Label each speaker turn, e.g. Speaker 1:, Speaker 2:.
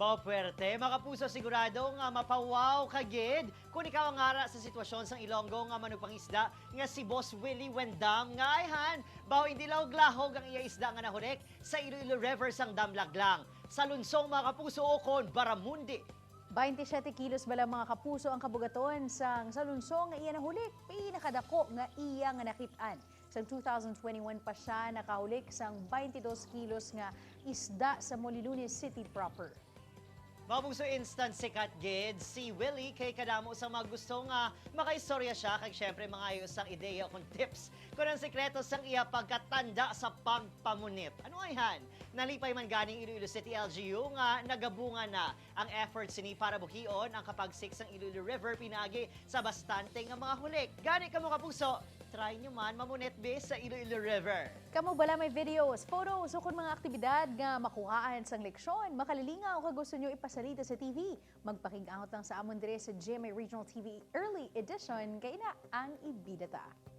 Speaker 1: Bao puwerte, mga kapuso, sigurado nga mapawaw ka gid kung ikaw ang ara sa sitwasyon sang Ilonggo nga manugpangisda nga si Boss Willie Wendam nga ayhan bao hindi lahog-lahog ang iya isda nga nahulik sa Iloilo River sang Damlaglang. Salunsong, mga kapuso, o kon baramundi.
Speaker 2: 27 kilos bala, mga kapuso, ang kabugaton sang salunsong nga iya nahulik, pinakadako nga iya nga nakit-an. Sa 2021 pa siya nakahulik sang 22 kilos nga isda sa Molinunes City proper.
Speaker 1: Mga kapuso, instant sikat gid si Willie kay kadamo sa mga gusto nga makaistorya siya kag syempre mga sang ideya kung tips kung ang sekreto sang iya pagkatanda sa pagpamunit. Ano ayhan? Nalipay man ganing Iloilo City LGU nga nagabunga na ang efforts sini para buhion ang kapagsik sang Iloilo River pinaagi sa bastante nga mga hulik. Gani kamo, kapuso, try nyo man mamunit be sa Iloilo River.
Speaker 2: Kamo bala may videos, photos o kung mga aktibidad nga makuhaan sang leksyon, makalilinga o gusto nyo ipasalita sa TV, magpakig-out lang sa amon dire sa GMA Regional TV Early Edition kay na ang ibida ta.